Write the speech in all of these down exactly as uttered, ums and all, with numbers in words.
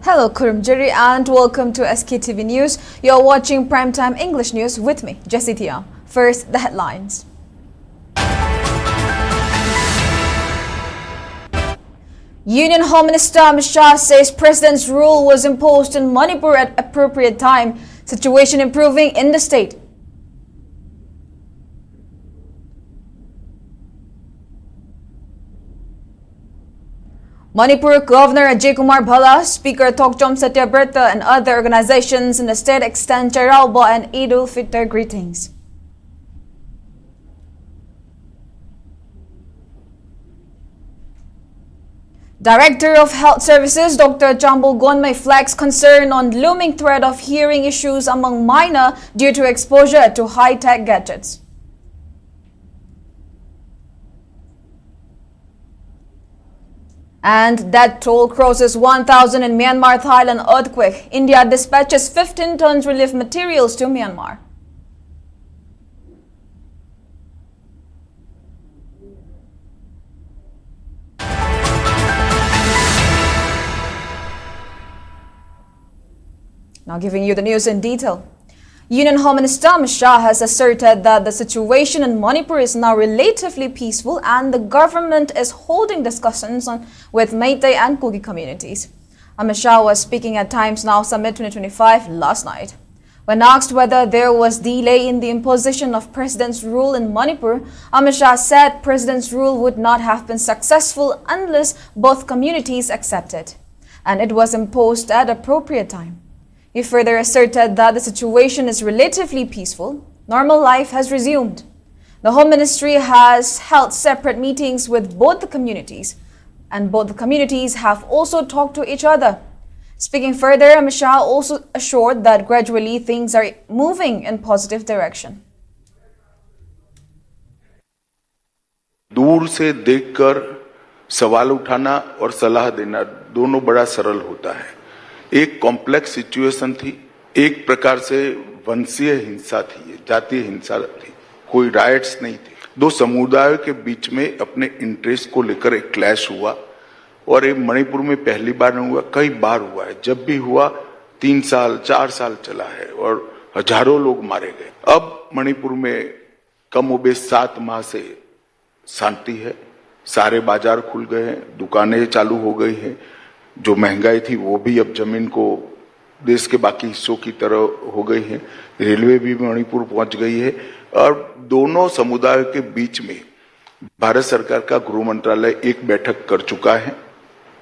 Hello, Khurumjiri, and welcome to S K T V News. You're watching Primetime English News with me, Jessie Thiam. First, the headlines. Union Home Minister Amit Shah says president's rule was imposed in Manipur at appropriate time. Situation improving in the state. Manipur Governor Ajay Kumar Bhalla, Speaker Thokchom Satyabrata, and other organizations in the state extend Chairauba and Eid ul-Fitr greetings. Director of Health Services Doctor Chambul Gonmei flags concern on looming threat of hearing issues among minor due to exposure to high-tech gadgets. And death toll crosses one thousand in Myanmar Thailand earthquake. India dispatches fifteen tons relief materials to Myanmar. Now giving you the news in detail. Union Home Minister Amit Shah has asserted that the situation in Manipur is now relatively peaceful and the government is holding discussions on, with Meitei and Kuki communities. Amit Shah was speaking at Times Now Summit twenty twenty-five last night. When asked whether there was delay in the imposition of president's rule in Manipur, Amit Shah said president's rule would not have been successful unless both communities accepted, and it was imposed at appropriate time. He further asserted that the situation is relatively peaceful. Normal life has resumed. The Home Ministry has held separate meetings with both the communities, and both the communities have also talked to each other. Speaking further, Amit Shah also assured that gradually things are moving in positive direction. दूर से देखकर सवाल उठाना और सलाह देना दोनों बड़ा सरल होता है। एक कॉम्प्लेक्स सिचुएशन थी, एक प्रकार से वंशीय हिंसा थी, जातीय हिंसा थी, कोई रायट्स नहीं थे। दो समुदायों के बीच में अपने इंटरेस्ट को लेकर एक क्लैश हुआ। और ये मणिपुर में पहली बार नहीं हुआ, कई बार हुआ है। जब भी हुआ, तीन साल, चार साल चला है और हजारों लोग मारे गए। अब मणिपुर में कमोबेश सात माह से शांति है। सारे बाजार खुल गए हैं, दुकानें चालू हो गई हैं। जो महंगाई थी, वो भी अब जमीन को, देश के बाकी हिस्सों की तरह हो गई है। रेलवे भी मणिपुर पहुंच गई है और दोनों समुदायों के बीच में भारत सरकार का गृह मंत्रालय एक बैठक कर चुका है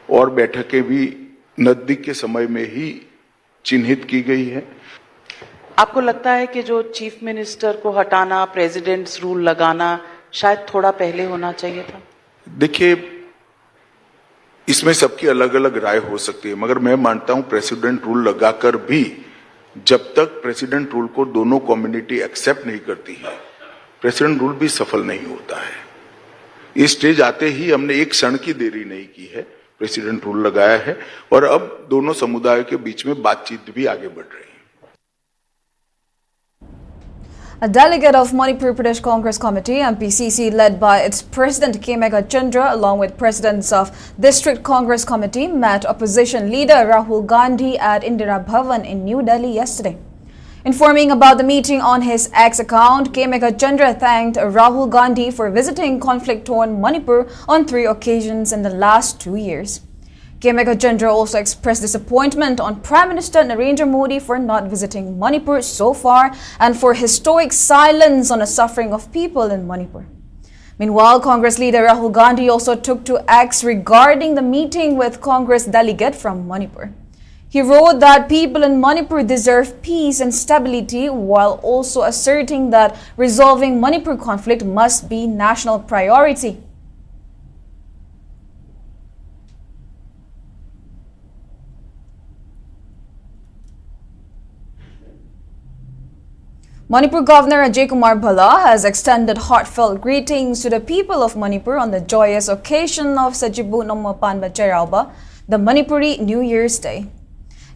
और बैठकें भी नजदीक के समय में ही चिन्हित की गई है। आपको लगता है कि जो चीफ मिनिस्टर को हटाना, प्रेसिडेंट्स रूल लगाना शायद थोड़ा पहले होना चाहिए था? देखिए, इसमें सबकी अलग अलग राय हो सकती है, मगर मैं मानता हूं प्रेसिडेंट रूल लगाकर भी जब तक प्रेसिडेंट रूल को दोनों कम्युनिटी एक्सेप्ट नहीं करती है, प्रेसिडेंट रूल भी सफल नहीं होता है। ये स्टेज आते ही हमने एक क्षण की देरी नहीं की है, प्रेसिडेंट रूल लगाया है और अब दोनों समुदायों के बीच में बातचीत भी आगे बढ़ रही है। A delegate of Manipur Pradesh Congress Committee, M P C C, led by its president Khemka Chandra, along with presidents of District Congress Committee, met opposition leader Rahul Gandhi at Indira Bhavan in New Delhi yesterday. Informing about the meeting on his X account, Khemka Chandra thanked Rahul Gandhi for visiting conflict-torn Manipur on three occasions in the last two years. Khemka Chandra also expressed disappointment on Prime Minister Narendra Modi for not visiting Manipur so far and for his stoic silence on the suffering of people in Manipur. Meanwhile, Congress leader Rahul Gandhi also took to X regarding the meeting with Congress delegate from Manipur. He wrote that people in Manipur deserve peace and stability, while also asserting that resolving Manipur conflict must be national priority. Manipur Governor Ajay Kumar Bhalla has extended heartfelt greetings to the people of Manipur on the joyous occasion of Sajibu Nomo Panba Cheiraoba, the Manipuri New Year's Day.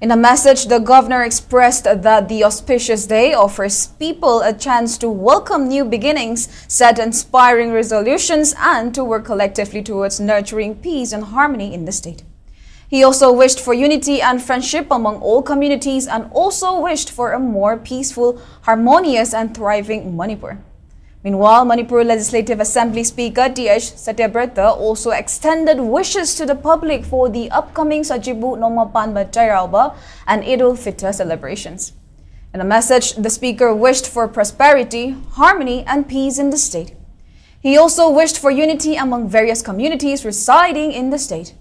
In a message, the governor expressed that the auspicious day offers people a chance to welcome new beginnings, set inspiring resolutions, and to work collectively towards nurturing peace and harmony in the state. He also wished for unity and friendship among all communities and also wished for a more peaceful, harmonious, and thriving Manipur. Meanwhile, Manipur Legislative Assembly Speaker T H Satyabrata also extended wishes to the public for the upcoming Sajibu Nongma Panba Chairauba and Eid ul Fitr celebrations. In a message, the speaker wished for prosperity, harmony, and peace in the state. He also wished for unity among various communities residing in the state.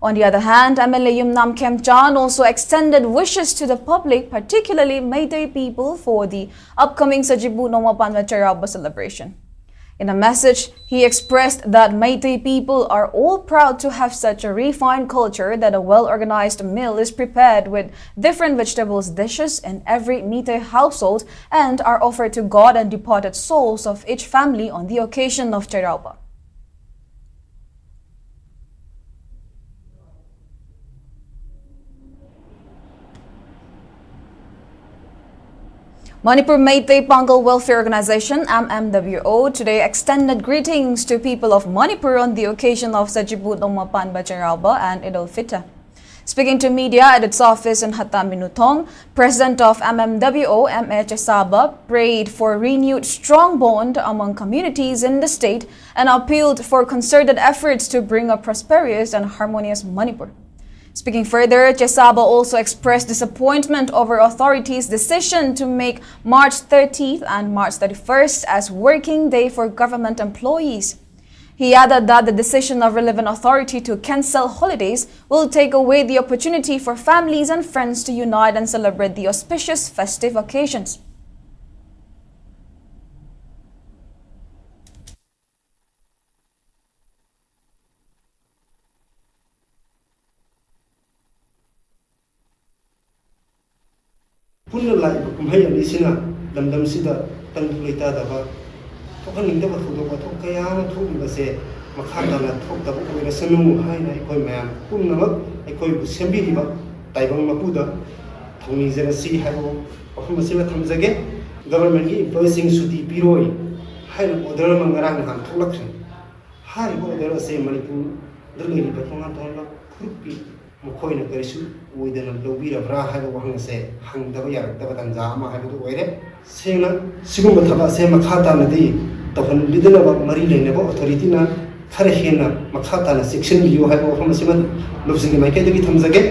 On the other hand, M L A Yumnam Khemchand also extended wishes to the public, particularly Meitei people, for the upcoming Sajibu Nongma Panba Chairauba celebration. In a message, he expressed that Meitei people are all proud to have such a refined culture, that a well-organized meal is prepared with different vegetables dishes in every Meitei household and are offered to God and departed souls of each family on the occasion of Chairauba. Manipur Meitei Pangal Welfare Organization, M M W O, today extended greetings to people of Manipur on the occasion of Sajibu Nongma Panba Chairauba and Eid ul Fitr. Speaking to media at its office in Hatta Minuthong, President of M M W O, M A Chesaba, prayed for renewed strong bond among communities in the state and appealed for concerted efforts to bring a prosperous and harmonious Manipur. Speaking further, Chesaba also expressed disappointment over authorities' decision to make March thirtieth and March thirty-first as working day for government employees. He added that the decision of relevant authority to cancel holidays will take away the opportunity for families and friends to unite and celebrate the auspicious festive occasions. ꯄꯨꯟꯅ ꯂꯥꯛꯏꯕ ꯀꯨꯝꯍꯩ ꯑꯅꯤꯁꯤꯅ ꯂꯝꯗꯝꯁꯤꯗ ꯇꯪꯗꯨ ꯂꯩꯇꯥꯗꯕ, ꯊꯣꯛꯍꯟꯅꯤꯡꯗꯕ ꯊꯧꯗꯣꯛ ꯋꯥꯊꯣꯛ ꯀꯌꯥ ꯑꯃ ꯊꯣꯛꯂꯤꯕꯁꯦ ꯃꯈꯥ ꯇꯥꯅ ꯊꯣꯛꯇꯕ ꯑꯣꯏꯔꯁꯅꯨ ꯍꯥꯏꯅ ꯑꯩꯈꯣꯏ ꯃꯌꯥꯝ ꯄꯨꯝꯅꯃꯛ ꯑꯩꯈꯣꯏꯕꯨ ꯁꯦꯝꯕꯤꯔꯤꯕ ꯇꯥꯏꯕꯪ ꯃꯄꯨꯗ ꯊꯧꯅꯤꯖꯔꯁꯤ ꯍꯥꯏꯕ ꯋꯥꯐꯝ ꯑꯁꯤꯃ ꯊꯝꯖꯒꯦ꯫ ꯒꯚꯔꯟꯃꯦꯟꯒꯤ ꯏꯝꯄ꯭ꯂꯣꯌꯤꯁꯤꯡ ꯁꯨꯇꯤ ꯄꯤꯔꯣꯏ ꯍꯥꯏꯅ ꯑꯣꯔꯗꯔ ꯑꯃ ꯉꯔꯥꯡ ꯅꯍꯥꯟ ꯊꯣꯛꯂꯛꯈ꯭ꯔꯦ꯫ ꯍꯥꯏꯔꯤꯕ ꯑꯣꯔꯗꯔ ꯑꯁꯤ ꯃꯅꯤꯄꯨꯔꯗ ꯂꯩꯔꯤꯕ ꯇꯣꯉꯥꯟ ꯇꯣꯉꯥꯟꯕ ꯐꯨꯔꯨꯞꯀꯤ ꯃꯈꯣꯏꯅ ꯀꯔꯤꯁꯨ ꯑꯣꯏꯗꯅ ꯂꯧꯕꯤꯔꯕ꯭ꯔꯥ ꯍꯥꯏꯕ ꯋꯥꯍꯪ ꯑꯁꯦ ꯍꯪꯗꯕ ꯌꯥꯔꯛꯇꯕ ꯇꯥꯟꯖꯥ ꯑꯃ ꯍꯥꯏꯕꯗꯨ ꯑꯣꯏꯔꯦ꯫ ꯁꯦꯡꯅ ꯁꯤꯒꯨꯝꯕ ꯊꯕꯛ ꯑꯁꯦ ꯃꯈꯥ ꯇꯥꯅꯗꯤ ꯇꯧꯍꯟꯕꯤꯗꯅꯕ ꯃꯔꯤ ꯂꯩꯅꯕ ꯑꯣꯊꯣꯔꯤꯇꯤꯅ ꯈꯔ ꯍꯦꯟꯅ ꯃꯈꯥ ꯇꯥꯅ ꯆꯦꯛꯁꯤꯟꯕꯤꯌꯨ ꯍꯥꯏꯕ ꯋꯥꯐꯝ ꯑꯁꯤꯃ ꯂꯨꯞꯁꯤꯒꯤ ꯃꯥꯏꯀꯩꯗꯒꯤ ꯊꯝꯖꯒꯦ꯫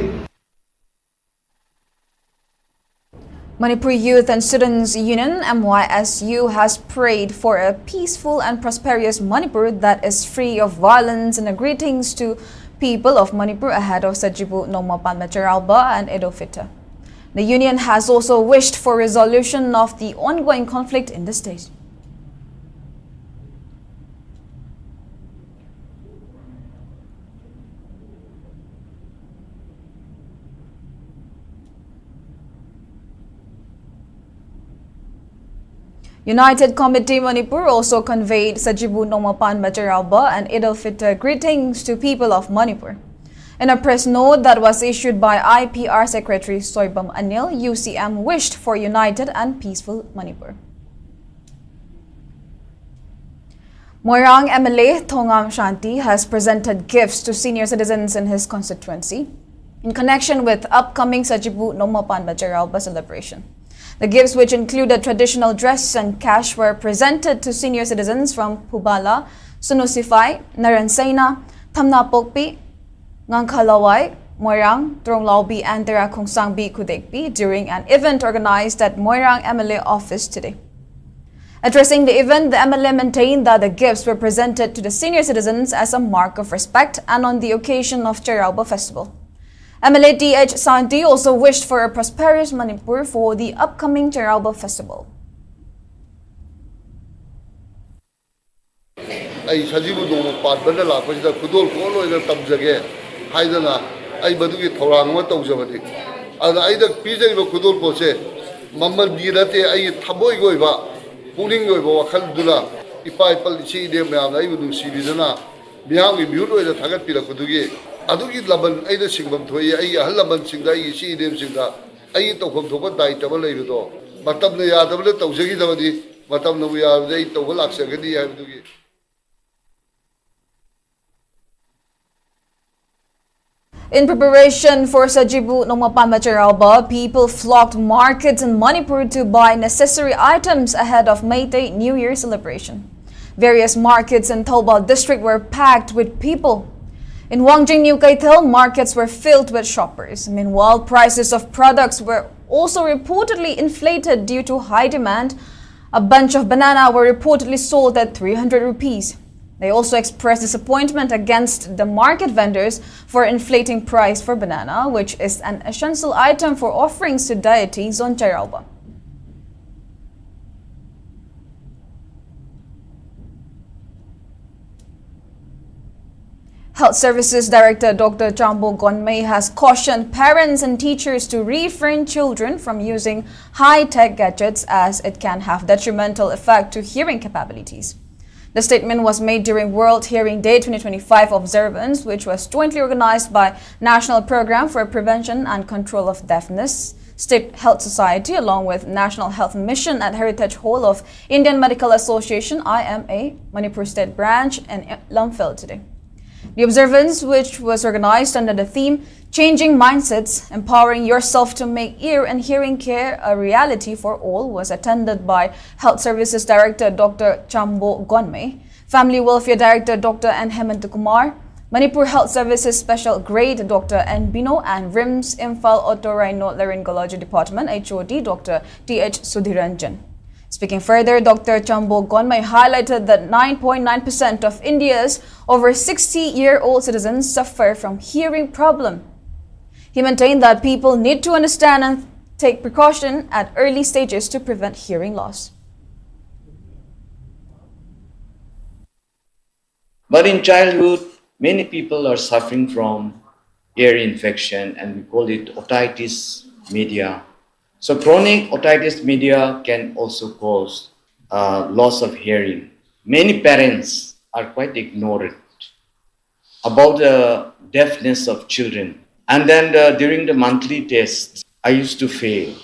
Manipur Youth and Students Union, M Y S U, has prayed for a peaceful and prosperous Manipur that is free of violence, and a greetings to people of Manipur ahead of Sajibu Nongma Panba Cheraoba and Eid al-Fitr. The union has also wished for resolution of the ongoing conflict in the state. United Committee Manipur also conveyed Sajibu Nongma Panba Cheraoba and Eid al-Fitr greetings to people of Manipur. In a press note that was issued by I P R Secretary Soibam Anil, U C M wished for united and peaceful Manipur. Moirang M L A Thongam Shanti has presented gifts to senior citizens in his constituency in connection with upcoming Sajibu Nongma Panba Cheraoba celebration. The gifts, which included traditional dress and cash, were presented to senior citizens from Phubala, Sunusifai, Naranseina, Thamnapokpi, Ngangkhalawai, Moirang, Tronglaubi and Tera Khongsangbi Khudekpi during an event organized at Moirang M L A office today. Addressing the event, the M L A maintained that the gifts were presented to the senior citizens as a mark of respect and on the occasion of Cheraoba festival. M L A T H Santi also wished for a prosperous Manipur for the upcoming Cheraoba festival. ꯑꯩ ꯁꯖꯤꯕꯨ ꯅꯣꯡꯃ ꯄꯥꯟꯕꯗ ꯂꯥꯛꯄꯁꯤꯗ ꯈꯨꯗꯣꯜ ꯄꯣꯠ ꯑꯣꯏꯅ ꯇꯝꯖꯒꯦ ꯍꯥꯏꯗꯅ ꯑꯩ ꯃꯗꯨꯒꯤ ꯊꯧꯔꯥꯡ ꯑꯃ ꯇꯧꯖꯕꯅꯤ꯫ ꯑꯗꯨꯅ ꯑꯩꯅ ꯄꯤꯖꯔꯤꯕ ꯈꯨꯗꯣꯜ ꯄꯣꯠꯁꯦ ꯃꯃꯜꯒꯤ ꯅꯠꯇꯦ, ꯑꯩꯒꯤ ꯊꯃꯣꯏꯒꯤ ꯑꯣꯏꯕ, ꯄꯨꯛꯅꯤꯡꯒꯤ ꯑꯣꯏꯕ ꯋꯥꯈꯜꯗꯨꯅ ꯏꯄꯥ ꯏꯄꯜ ꯏꯆꯦ ꯏꯅꯦ ꯃꯌꯥꯝꯅ ꯑꯩꯕꯨ ꯅꯨꯡꯁꯤꯕꯤꯗꯨꯅ ꯃꯤꯌꯥꯝꯒꯤ ꯃꯤꯍꯨꯠ ꯑꯣꯏꯅ ꯊꯥꯒꯠꯄꯤꯔꯛꯄꯗꯨꯒꯤ ꯑꯗꯨꯒꯤ ꯂꯃꯟ ꯑꯩꯅ ꯁꯤꯡꯐꯝ ꯊꯣꯛꯏ꯫ ꯑꯩꯒꯤ ꯑꯍꯜ ꯂꯃꯟꯁꯤꯡꯗ, ꯑꯩꯒꯤ ꯏꯆꯦ ꯏꯅꯦꯝꯁꯤꯡꯗ ꯑꯩꯒꯤ ꯇꯧꯐꯝ ꯊꯣꯛꯄ ꯗꯥꯏꯇ ꯑꯃ ꯂꯩꯕꯗꯣ, ꯃꯇꯝꯅ ꯌꯥꯗꯕꯅ ꯇꯧꯖꯈꯤꯗꯕꯅꯤ꯫ ꯃꯇꯝꯅꯕꯨ ꯌꯥꯔꯕꯗꯤ ꯑꯩ ꯇꯧꯕ ꯂꯥꯛꯆꯒꯅꯤ ꯍꯥꯏꯕꯗꯨꯒꯤ In preparation for Sajibu Nongma Panba Cheiraoba, people flocked markets in Manipur to buy necessary items ahead of Meitei New Year celebration. Various markets in Thoubal district were packed with people. In Wangjing New Keithel, markets were filled with shoppers. Meanwhile, prices of products were also reportedly inflated due to high demand. A bunch of banana were reportedly sold at three hundred rupees. They also expressed disappointment against the market vendors for inflating price for banana, which is an essential item for offerings to deities on Cheiraoba. Health Services Director Doctor Chambo Gonmei has cautioned parents and teachers to refrain children from using high-tech gadgets as it can have detrimental effect to hearing capabilities. The statement was made during World Hearing Day twenty twenty-five observance, which was jointly organized by National Program for Prevention and Control of Deafness, State Health Society, along with National Health Mission at Heritage Hall of Indian Medical Association, I M A, Manipur State Branch, and Lamphel today. The observance, which was organized under the theme Changing Mindsets, Empowering Yourself to Make Ear and Hearing Care a Reality for All, was attended by Health Services Director Doctor Chambo Gonmei, Family Welfare Director Doctor N Hemant Kumar, Manipur Health Services Special Grade Doctor N Bino, and RIMS Imphal Otorhinolaryngology Department H O D Doctor T H Sudhiranjan. Speaking further, Doctor Chambo Gonmei highlighted that nine point nine percent of India's over sixty-year-old citizens suffer from hearing problem. He maintained that people need to understand and take precaution at early stages to prevent hearing loss. But in childhood, many people are suffering from ear infection, and we call it otitis media. So chronic otitis media can also cause uh, loss of hearing. Many parents are quite ignorant about the deafness of children. And then the, during the monthly tests, I used to fail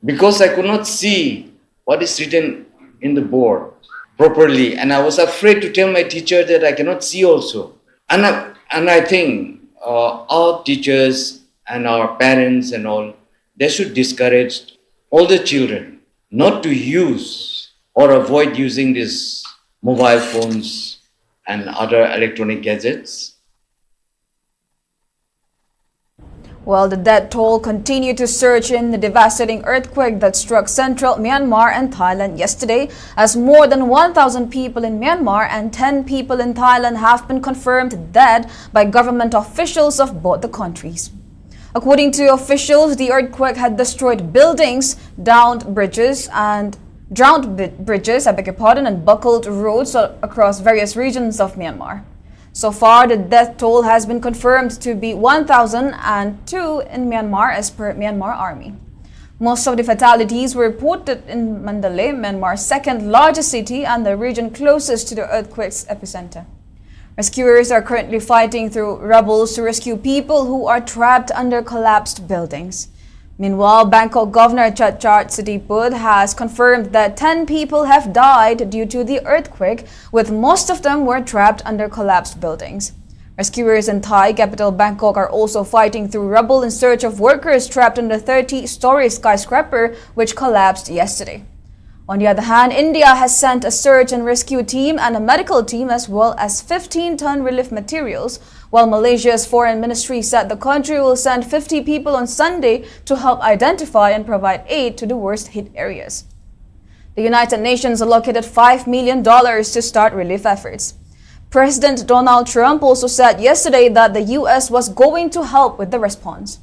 because I could not see what is written in the board properly. And I was afraid to tell my teacher that I cannot see also. And I, and I think uh, our teachers and our parents and all, they should discourage all the children not to use or avoid using these mobile phones and other electronic gadgets. Well, the death toll continued to surge in the devastating earthquake that struck central Myanmar and Thailand yesterday, as more than one thousand people in Myanmar and ten people in Thailand have been confirmed dead by government officials of both the countries. According to officials, the earthquake had destroyed buildings, downed bridges, and drowned bi- bridges, I beg your pardon, and buckled roads a- across various regions of Myanmar. So far, the death toll has been confirmed to be one thousand and two in Myanmar, as per Myanmar Army. Most of the fatalities were reported in Mandalay, Myanmar's second largest city and the region closest to the earthquake's epicenter. Rescuers are currently fighting through rubble to rescue people who are trapped under collapsed buildings. Meanwhile, Bangkok Governor Chachard Sitiput has confirmed that ten people have died due to the earthquake, with most of them were trapped under collapsed buildings. Rescuers in Thai capital Bangkok are also fighting through rubble in search of workers trapped in the thirty-story skyscraper which collapsed yesterday. On the other hand, India has sent a search and rescue team and a medical team, as well as fifteen-ton relief materials, while Malaysia's foreign ministry said the country will send fifty people on Sunday to help identify and provide aid to the worst hit areas. The United Nations allocated five million dollars to start relief efforts. President Donald Trump also said yesterday that the U S was going to help with the response.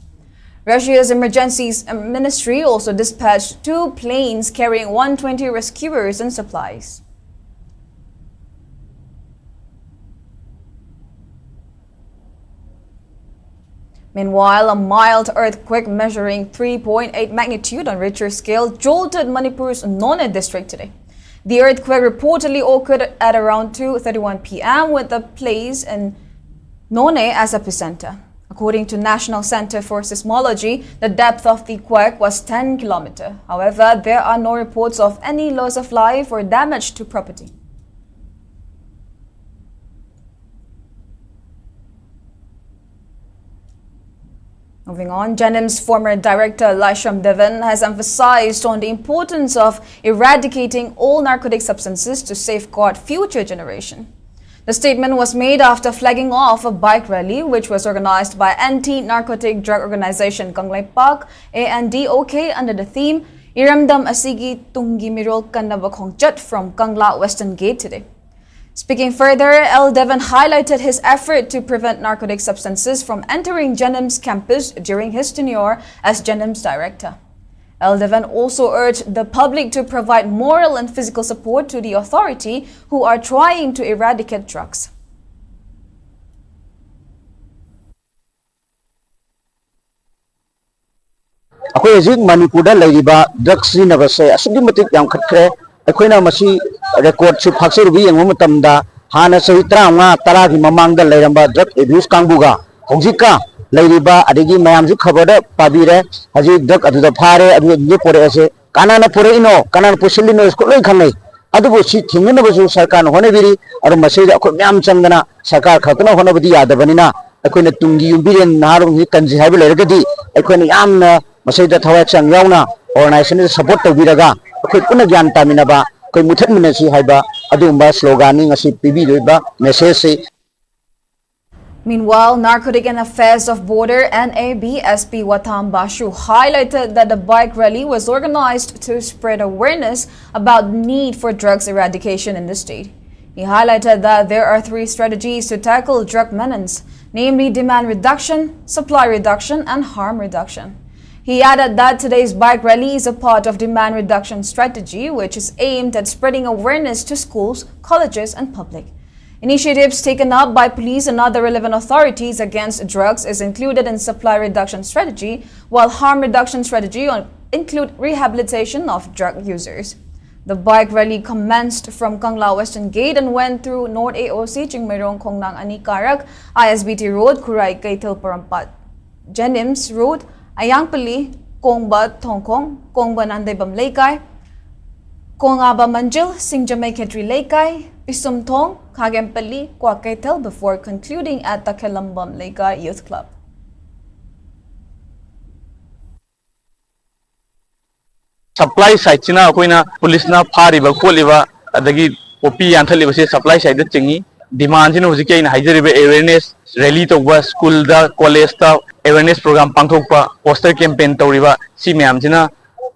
Russia's emergencies ministry also dispatched two planes carrying one twenty rescuers and supplies. Meanwhile, a mild earthquake measuring three point eight magnitude on Richter scale jolted Manipur's Noney district today. The earthquake reportedly occurred at around two thirty-one p m, with the place in Noney as epicenter. According to National Center for Seismology, the depth of the quake was ten kilometer. However, there are no reports of any loss of life or damage to property. Moving on, JNIMS former director Laishram Devan has emphasized on the importance of eradicating all narcotic substances to safeguard future generation. The statement was made after flagging off a bike rally which was organized by Anti-Narcotic Drug Organization Kangleipak, A N D O K, under the theme Iramdam Asigi Tunggi Mirol Kannaba Khongchat from Kangla Western Gate today. Speaking further, L Devan highlighted his effort to prevent narcotic substances from entering JNIMS campus during his tenure as JNIMS director. L Devan also urged the public to provide moral and physical support to the authority who are trying to eradicate drugs. ꯑꯩꯈꯣꯏ ꯍꯧꯖꯤꯛ ꯃꯅꯤꯄꯨꯔꯗ ꯂꯩꯔꯤꯕ drug ꯁꯤꯖꯤꯟꯅꯕꯁꯦ ꯑꯁꯨꯛꯀꯤ ꯃꯇꯤꯛ ꯌꯥꯝꯈꯠꯈ꯭ꯔꯦ꯫ ꯑꯩꯈꯣꯏꯅ ꯃꯁꯤ ꯔꯦꯀꯣꯔꯗꯁꯨ ꯐꯥꯛꯆꯔꯨꯕ ꯌꯦꯡꯕ ꯃꯇꯝꯗ, ꯍꯥꯟꯅ ꯆꯍꯤ ꯇꯔꯥꯃꯉꯥ ꯇꯔꯥꯒꯤ ꯃꯃꯥꯡꯗ ꯂꯩꯔꯝꯕ ꯗ꯭ꯔꯒ ꯑꯦꯕ꯭ꯌꯨꯁ ꯀꯥꯡꯕꯨꯒ ꯍꯧꯖꯤꯛꯀ ꯂꯩꯔꯤꯕ, ꯑꯗꯒꯤ ꯃꯌꯥꯝꯁꯨ ꯈꯕꯔꯗ ꯄꯥꯕꯤꯔꯦ, ꯍꯧꯖꯤꯛ ꯗ꯭ꯔꯒ ꯑꯗꯨꯗ ꯐꯥꯔꯦ, ꯑꯗꯨ ꯑꯗꯨꯗ ꯄꯣꯔꯛꯑꯦꯁꯦ꯫ ꯀꯅꯥꯅ ꯄꯣꯔꯛꯏꯅꯣ, ꯀꯅꯥꯅ ꯄꯨꯁꯤꯜꯂꯤꯅꯣ, ꯁ꯭ꯀꯨꯜ ꯂꯣꯏ ꯈꯪꯅꯩ꯫ ꯑꯗꯨꯕꯨ ꯁꯤ ꯊꯤꯡꯅꯅꯕꯁꯨ ꯁꯔꯀꯥꯔꯅ ꯍꯣꯠꯅꯕꯤꯔꯤ꯫ ꯑꯗꯨ ꯃꯁꯤꯗ ꯑꯩꯈꯣꯏ ꯃꯌꯥꯝ ꯆꯪꯗꯅ, ꯁꯔꯀꯥꯔ ꯈꯛꯇꯅ ꯍꯣꯠꯅꯕꯗꯤ ꯌꯥꯗꯕꯅꯤꯅ, ꯑꯩꯈꯣꯏꯅ ꯇꯨꯡꯒꯤ ꯌꯨꯝꯕꯤꯔꯦꯟ ꯅꯍꯥꯔꯣꯜꯁꯤꯡꯁꯤ ꯀꯟꯁꯤ ꯍꯥꯏꯕ ꯂꯩꯔꯒꯗꯤ, ꯑꯩꯈꯣꯏꯅ ꯌꯥꯝꯅ ꯃꯁꯤꯗ ꯊꯋꯥꯏ ꯍꯛꯆꯥꯡ ꯌꯥꯎꯅ ꯑꯣꯔꯒꯅꯥꯏꯖꯦꯁꯟꯗ ꯁꯄꯣꯔꯠ ꯇꯧꯕꯤꯔꯒ, ꯑꯩꯈꯣꯏ ꯄꯨꯟꯅ ꯒ꯭ꯌꯥꯟ ꯇꯥꯃꯤꯟꯅꯕ, ꯑꯩꯈꯣꯏ ꯃꯨꯊꯠꯃꯤꯟꯅꯁꯤ ꯍꯥꯏꯕ ꯑꯗꯨꯒꯨꯝꯕ ꯁ꯭ꯂꯣꯒꯥꯟꯅꯤ ꯉꯁꯤ ꯄꯤꯕꯤꯔꯤꯕ ꯃꯦꯁꯦꯖꯁꯤ꯫ Meanwhile, Narcotic and Affairs of Border, N A B S P Watham Bashu highlighted that the bike rally was organized to spread awareness about the need for drugs eradication in the state. He highlighted that there are three strategies to tackle drug menace, namely demand reduction, supply reduction, and harm reduction. He added that today's bike rally is a part of demand reduction strategy, which is aimed at spreading awareness to schools, colleges, and public. Initiatives taken up by police and other relevant authorities against drugs is included in supply reduction strategy, while harm reduction strategy on, include rehabilitation of drug users. The bike rally commenced from Kangla Western Gate and went through North A O C, Chingmeirong Khongnang Ani Karak, I S B T Road, Khurai Keithel Porompat, Jenims Road, Ayangpali, Kongba Thongkhong, Kongba Nandeibam Leikai, Kongaba Manjil, Singjamei Khetri Leikai, Pisumthong, Khagempali, Kwa Keithel before concluding at Takhelambam Leikai Youth Club. Supply sideꯁꯤꯅ ꯑꯩꯈꯣꯏꯅ ꯄꯨꯂꯤꯁꯅ ꯐꯥꯔꯤꯕ ꯈꯣꯠꯂꯤꯕ ꯑꯗꯒꯤ poppy ꯌꯥꯟꯊꯠꯂꯤꯕꯁꯦ supply sideꯇ ꯆꯤꯡꯏ꯫ Demandꯁꯤꯅ ꯍꯧꯖꯤꯛꯀꯤ ꯑꯩꯅ ꯍꯥꯏꯖꯔꯤꯕ awareness rally ꯇꯧꯕ, ꯁ꯭ꯀꯨꯜꯗ ꯀꯣꯂꯦꯖꯇ awareness program ꯄꯥꯡꯊꯣꯛꯄ, poster campaign ꯇꯧꯔꯤꯕ, ꯁꯤ ꯃꯌꯥꯝꯁꯤꯅ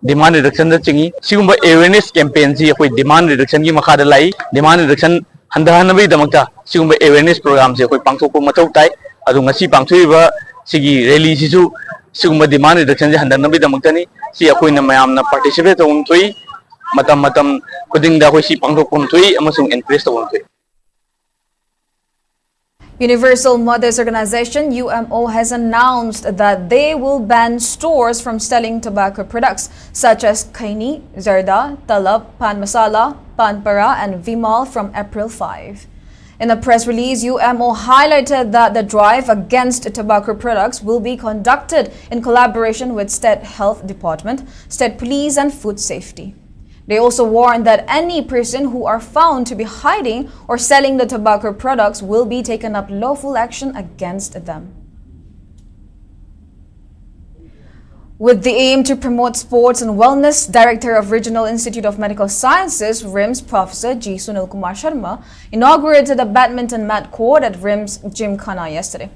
demand reductionꯗ ꯆꯤꯡꯏ꯫ ꯁꯤꯒꯨꯝꯕ awareness campaignꯁꯤ ꯑꯩꯈꯣꯏ demand reductionꯒꯤ ꯃꯈꯥꯗ ꯂꯥꯛꯏ꯫ Demand reduction ꯍꯟꯊꯍꯟꯅꯕꯒꯤꯗꯃꯛꯇ ꯁꯤꯒꯨꯝꯕ awareness programꯁꯦ ꯑꯩꯈꯣꯏ ꯄꯥꯡꯊꯣꯛꯄ ꯃꯊꯧ ꯇꯥꯏ꯫ ꯑꯗꯨ ꯉꯁꯤ ꯄꯥꯡꯊꯣꯛꯏꯕ ꯁꯤꯒꯤ rallyꯁꯤꯁꯨ ꯁꯤꯒꯨꯝꯕ demand reductionꯁꯦ ꯍꯟꯊꯅꯕꯒꯤꯗꯃꯛꯇꯅꯤ꯫ ꯁꯤ ꯑꯩꯈꯣꯏꯅ ꯃꯌꯥꯝꯅ participate ꯇꯧꯐꯝ ꯊꯣꯛꯏ꯫ ꯃꯇꯝ ꯃꯇꯝ ꯈꯨꯗꯤꯡꯗ ꯑꯩꯈꯣꯏ ꯁꯤ ꯄꯥꯡꯊꯣꯛꯐꯝ ꯊꯣꯛꯏ ꯑꯃꯁꯨꯡ encourage ꯇꯧꯐꯝ ꯊꯣꯛꯏ꯫ Universal Mothers Organization, U M O, has announced that they will ban stores from selling tobacco products such as khaini, zarda, talab, pan masala, pan para, and vimal from April five. In a press release, U M O highlighted that the drive against tobacco products will be conducted in collaboration with State Health Department, State Police, and Food Safety. They also warn that any person who are found to be hiding or selling the tobacco products will be taken up lawful action against them. With the aim to promote sports and wellness, Director of Regional Institute of Medical Sciences, RIMS, Professor G Sunil Kumar Sharma, inaugurated a badminton mat court at RIMS Gymkhana yesterday.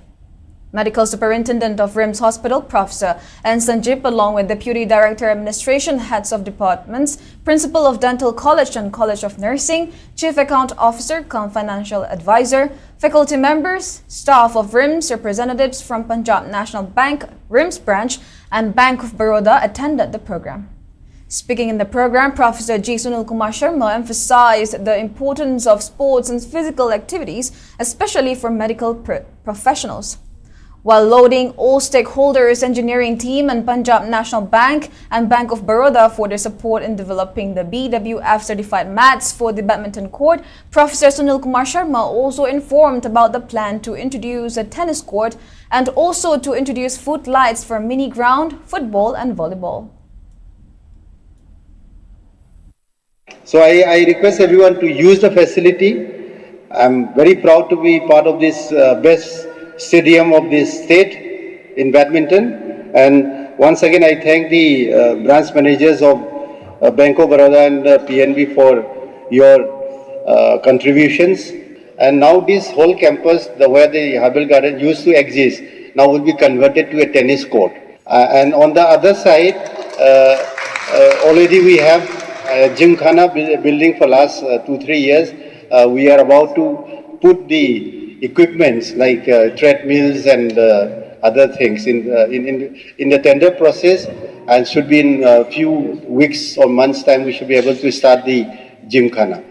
Medical Superintendent of RIMS Hospital, Professor N Sanjeev, along with Deputy Director, Administration, Heads of Departments, Principal of Dental College and College of Nursing, Chief Account Officer cum Financial Advisor, faculty members, staff of RIMS, representatives from Punjab National Bank, RIMS Branch, and Bank of Baroda attended the program. Speaking in the program, Professor G Sunil Kumar Sharma emphasized the importance of sports and physical activities, especially for medical pr- professionals. While lauding all stakeholders, engineering team, and Punjab National Bank and Bank of Baroda for their support in developing the B W F certified mats for the badminton court, Professor Sunil Kumar Sharma also informed about the plan to introduce a tennis court and also to introduce footlights for mini ground, football, and volleyball. So I, I request everyone to use the facility. I'm very proud to be part of this uh, best stadium of this state in badminton. And once again, I thank the uh, branch managers of uh, Bank of Baroda and uh, P N B for your uh, contributions. And now this whole campus, the, where the herbal garden used to exist, now will be converted to a tennis court. Uh, and on the other side, uh, uh, already we have a gymkhana buil- building for last uh, two, three years. Uh, we are about to put the equipments like uh, treadmills and uh, other things in, uh, in, in, in the tender process, and should be in a few weeks or months' time, we should be able to start the gymkhana.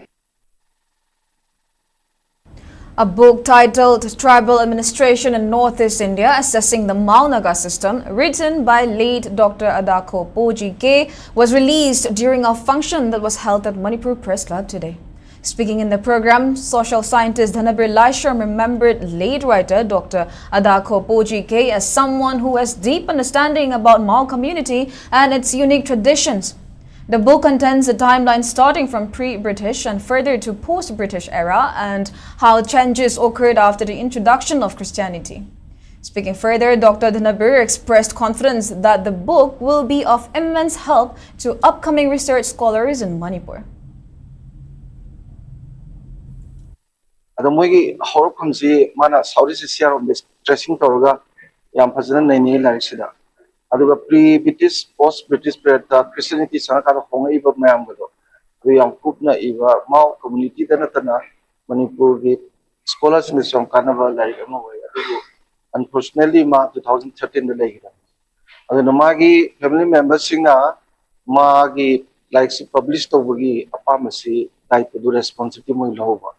A book titled Tribal Administration in Northeast India, Assessing the Mao Naga System, written by late Doctor Adakho Poji K, was released during a function that was held at Manipur Press Club today. Speaking in the program, social scientist Dhanabir Laishram remembered late writer Doctor Adakho Poji K as someone who has deep understanding about Mao community and its unique traditions. The book contains a timeline starting from pre-British and further to post-British era and how changes occurred after the introduction of Christianity. Speaking further, Doctor Dhanabir expressed confidence that the book will be of immense help to upcoming research scholars in Manipur. ꯑꯗꯣ ꯃꯣꯏꯒꯤ ꯍꯧꯔꯛꯐꯝꯁꯤ ꯃꯥꯅ south ꯏꯁ ꯑꯦꯁꯤꯌꯥꯔꯣꯝꯗ tracing ꯇꯧꯔꯒ ꯌꯥꯝ ꯐꯖꯅ ꯅꯩꯅꯩ ꯂꯥꯏꯔꯤꯛꯁꯤꯗ꯫ ꯑꯗꯨꯒ pre British, ꯄꯣꯁ British ꯄꯤꯔꯤꯌꯠꯇ Christianity ꯆꯪꯉꯀꯥꯟꯗ ꯍꯣꯡꯉꯛꯏꯕ ꯃꯌꯥꯝꯒꯗꯣ ꯑꯗꯨ ꯌꯥꯝ ꯀꯨꯞꯅ ꯏꯕ, ꯃꯥꯎ ꯀꯝꯃꯨꯅꯤꯇꯤꯗ ꯅꯠꯇꯅ ꯃꯅꯤꯄꯨꯔꯒꯤ ꯁ꯭ꯀꯣꯂꯔꯁꯤꯡꯗꯁꯨ ꯌꯥꯝ ꯀꯥꯟꯅꯕ ꯂꯥꯏꯔꯤꯛ ꯑꯃ ꯑꯣꯏ꯫ ꯑꯗꯨꯕꯨ ꯑꯟꯐꯣꯔꯆꯨꯅꯦꯠꯂꯤ ꯃꯥ ꯇꯨ ꯊꯥꯎꯖꯟ ꯊꯥꯔꯇꯤꯟꯗ ꯂꯩꯈꯤꯗꯕꯅꯤ꯫ ꯑꯗꯨꯅ ꯃꯥꯒꯤ ꯐꯦꯃꯤꯂꯤ ꯃꯦꯝꯕꯔꯁꯤꯡꯅ ꯃꯥꯒꯤ ꯂꯥꯏꯔꯤꯛꯁꯤ ꯄꯕ꯭ꯂꯤꯁ ꯇꯧꯕꯒꯤ ꯑꯄꯥꯝꯕꯁꯤ, ꯗꯥꯏꯇꯗꯨ, ꯔꯦꯁꯄꯣꯟꯁꯤꯕꯤꯂꯤꯇꯤ ꯃꯣꯏ ꯂꯧꯍꯧꯕ꯫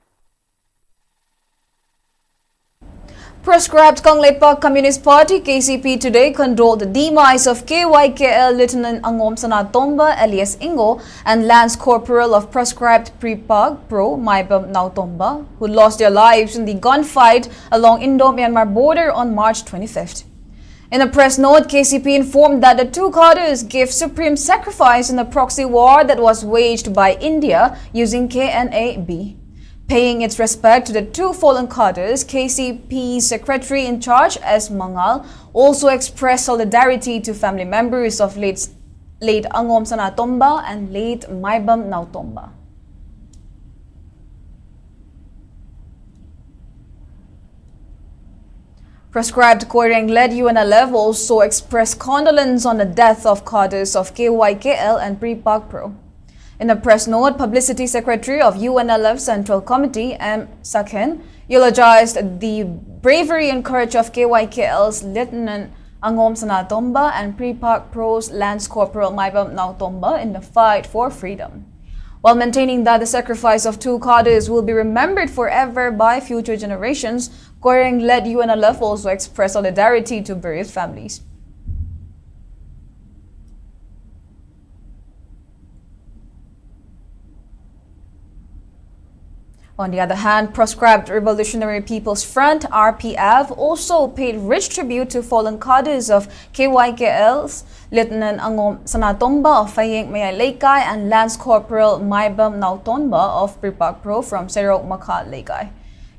Proscribed Kangleipak Communist Party, K C P, today condoled the demise of K Y K L Lieutenant Angom Sanatomba alias Ingo and Lance Corporal of Proscribed Pripak Pro Maibam Nautomba, who lost their lives in the gunfight along Indo-Myanmar border on March twenty-fifth. In a press note, K C P informed that the two cadres gave supreme sacrifice in a proxy war that was waged by India using K N A B. Paying its respect to the two fallen cadres, K C P Secretary in Charge S Mangal also expressed solidarity to family members of late, late Angom Sanatomba and late Maibam Nautomba. Proscribed Koireng-led U N L F also expressed condolence on the death of cadres of K Y K L and Pripak Pro. In a press note, Publicity Secretary of U N L F Central Committee, M Sakhen, eulogized the bravery and courage of K Y K L's Lieutenant Angom Sanatomba and Pripak Pro's Lance Corporal Maibam Nautomba in the fight for freedom, while maintaining that the sacrifice of two cadres will be remembered forever by future generations. Koireng-led U N L F also expressed solidarity to bereaved families. On the other hand, Proscribed Revolutionary People's Front, R P F, also paid rich tribute to fallen cadres of K Y K L's Lieutenant Angom Sanatomba of Fayeng Mayai Leikai and Lance Corporal Maibam Nautomba of Pripak Pro from Serok Makha Leikai.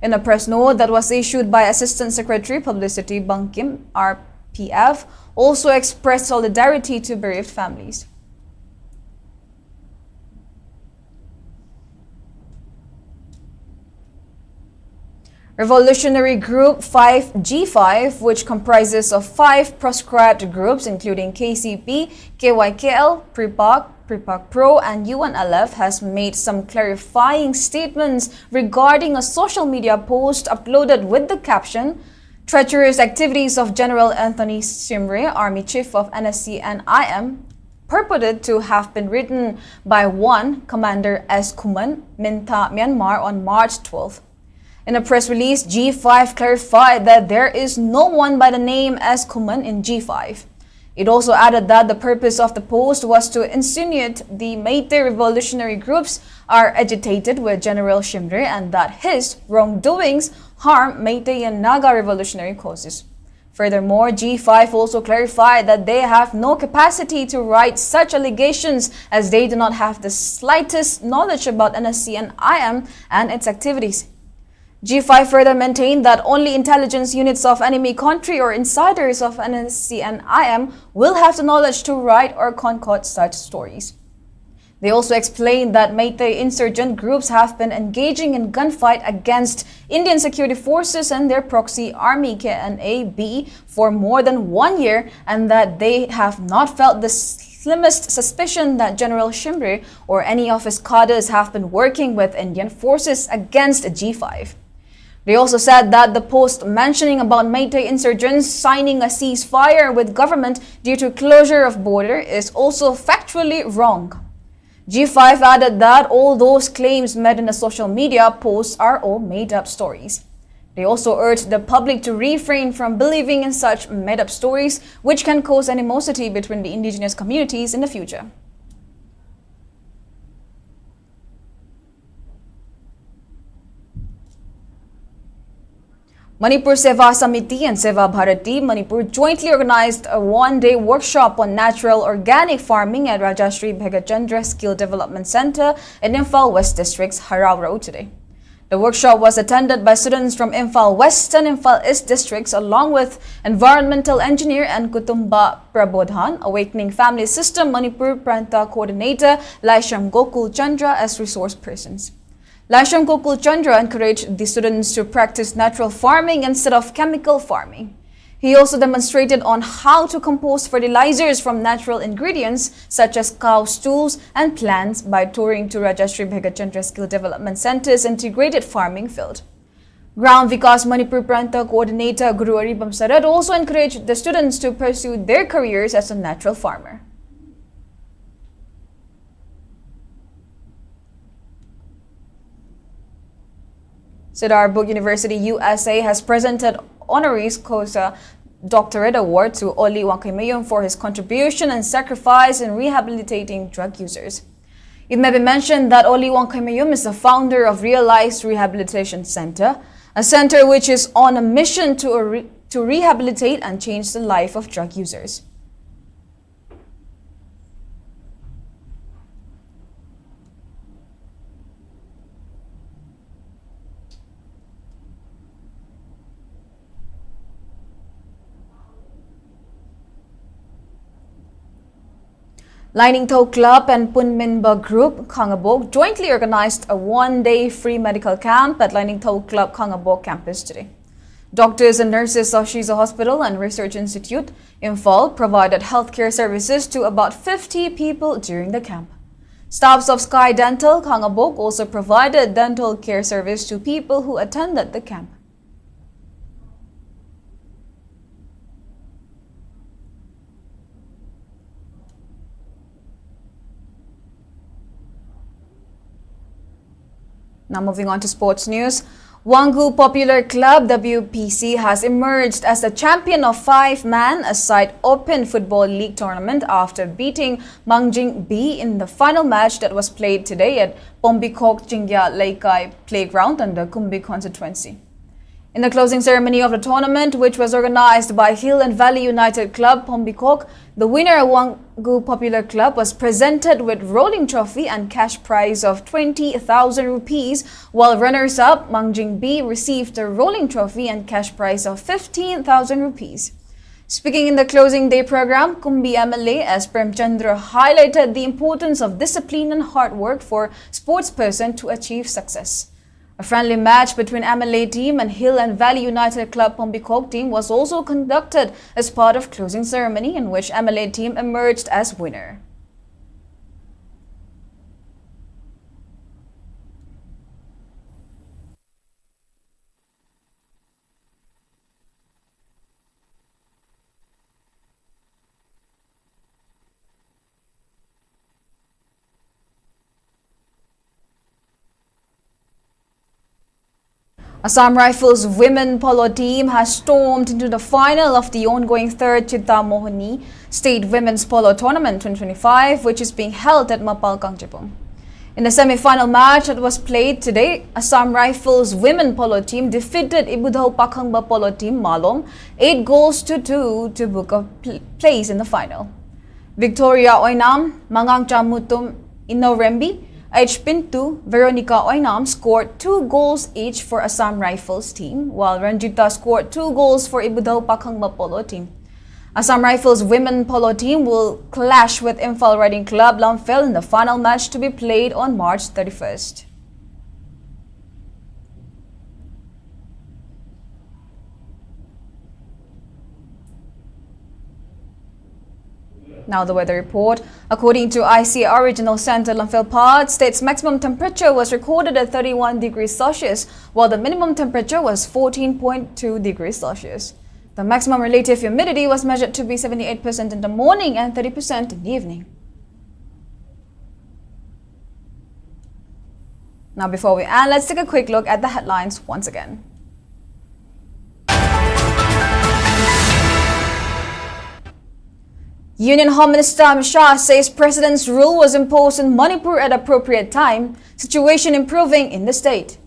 In a press note that was issued by Assistant Secretary Publicity Bangkim, R P F also expressed solidarity to bereaved families. Revolutionary Group five G five, which comprises of five proscribed groups including K C P, K Y K L, Pripak, Pripak Pro, and U N L F, has made some clarifying statements regarding a social media post uploaded with the caption, "Treacherous activities of General Anthony Shimray, Army Chief of N S C N I M, purported to have been written by one Commander S Khuman, Myintha, Myanmar, on March twelfth." In a press release, G five clarified that there is no one by the name S Khuman in G five. It also added that the purpose of the post was to insinuate the Meitei revolutionary groups are agitated with General Shimray and that his wrongdoings harm Meitei and Naga revolutionary causes. Furthermore, G five also clarified that they have no capacity to write such allegations as they do not have the slightest knowledge about N S C N I M and its activities. G five further maintained that only intelligence units of enemy country or insiders of N S C N I M will have the knowledge to write or concoct such stories. They also explained that Meitei insurgent groups have been engaging in gunfight against Indian security forces and their proxy army K N A B for more than one year and that they have not felt the slimmest suspicion that General Shimray or any of his cadres have been working with Indian forces against G five. They also said that the post mentioning about Meitei insurgents signing a ceasefire with government due to closure of border is also factually wrong. G five added that all those claims made in the social media posts are all made-up stories. They also urged the public to refrain from believing in such made-up stories, which can cause animosity between the indigenous communities in the future. Manipur Seva Samiti and Seva Bharati Manipur jointly organized a one-day workshop on natural organic farming at Rajashri Bhegachandra Skill Development Center in Imphal West District's Harao Road today. The workshop was attended by students from Imphal West and Imphal East districts, along with environmental engineer and Kutumba Prabodhan, Awakening Family System Manipur Pranta coordinator Laisham Gokul Chandra as resource persons. Laisham Gokul Chandra encouraged the students to practice natural farming instead of chemical farming. He also demonstrated on how to compose fertilizers from natural ingredients such as cow stools and plants by touring to Rajashri Bhegachandra Skill Development Center's integrated farming field. Gram Vikas Manipur Pranta coordinator Guru Aribam Sarat also encouraged the students to pursue their careers as a natural farmer. Cedarbrook University, U S A has presented honoris causa doctorate award to Oli Wangkheimayum for his contribution and sacrifice in rehabilitating drug users. It may be mentioned that Oli Wangkheimayum is the founder of Realized Rehabilitation Center, a center which is on a mission to, re- to rehabilitate and change the life of drug users. Lainingthou Club and Punminba Group, Khangabok, jointly organized a one-day free medical camp at Lainingthou Club Khangabok campus today. Doctors and nurses of Shiza Hospital and Research Institute, Imphal, provided healthcare services to about fifty people during the camp. Staffs of Sky Dental, Khangabok, also provided dental care service to people who attended the camp. Now moving on to sports news. Wangoo Popular Club, W P C, has emerged as the champion of five-man-a-side Open Football League tournament after beating Mangjing B in the final match that was played today at Pombikhok Chingya Leikai Playground under Kumbi constituency. In the closing ceremony of the tournament, which was organized by Hill and Valley United Club Pombikhok, the winner, Wangoo Popular Club, was presented with rolling trophy and cash prize of twenty thousand rupees, while runners-up Mangjing B received a rolling trophy and cash prize of fifteen thousand rupees. Speaking in the closing day program, Kumbi M L A S Premchandra highlighted the importance of discipline and hard work for sports person to achieve success. A friendly match between M L A team and Hill and Valley United Club Pombikhok team was also conducted as part of closing ceremony, in which M L A team emerged as winner. Assam Rifles women polo team has stormed into the final of the ongoing third Chintamohini State Women's Polo Tournament twenty twenty-five, which is being held at Mapal Kangchepong. In the semi-final match that was played today, Assam Rifles women polo team defeated Ibudhau Pakhangba polo team Malong eight goals to two to book a pl- place in the final. Victoria Oinam, Mangang Chamutum Inorembi, H Pintu, Veronica Oinam scored two goals each for Assam Rifles team, while Ranjita scored two goals for Ibudhau Pakhangba polo team. Assam Rifles women polo team will clash with Imphal Riding Club Lamphel in the final match to be played on March thirty-first. Now the weather report. According to I C R Regional Center Lamphel Phatt, state's maximum temperature was recorded at thirty-one degrees Celsius, while the minimum temperature was fourteen point two degrees Celsius. The maximum relative humidity was measured to be seventy-eight percent in the morning and thirty percent in the evening. Now, before we end, let's take a quick look at the headlines once again. Union Home Minister Amit Shah says president's rule was imposed in Manipur at appropriate time, situation improving in the state.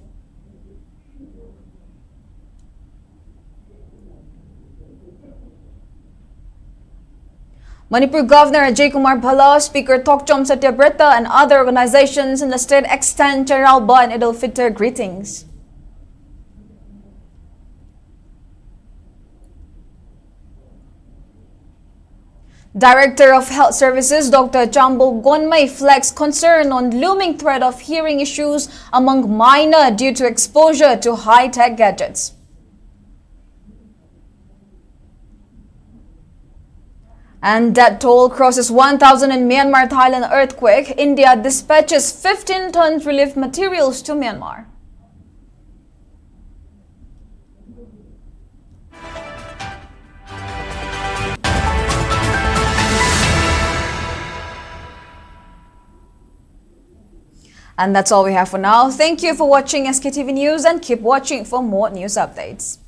Manipur Governor Ajay Kumar Bhalla, Speaker Thokchom Satyabrata, and other organizations in the state extend Chairalba and Eid al-Fitr greetings. Director of Health Services Doctor Chambo Gonmei flags concern on looming threat of hearing issues among minor due to exposure to high-tech gadgets. And death toll crosses one thousand in Myanmar-Thailand earthquake. India dispatches fifteen tons relief materials to Myanmar. And that's all we have for now. Thank you for watching S K T V News and keep watching for more news updates.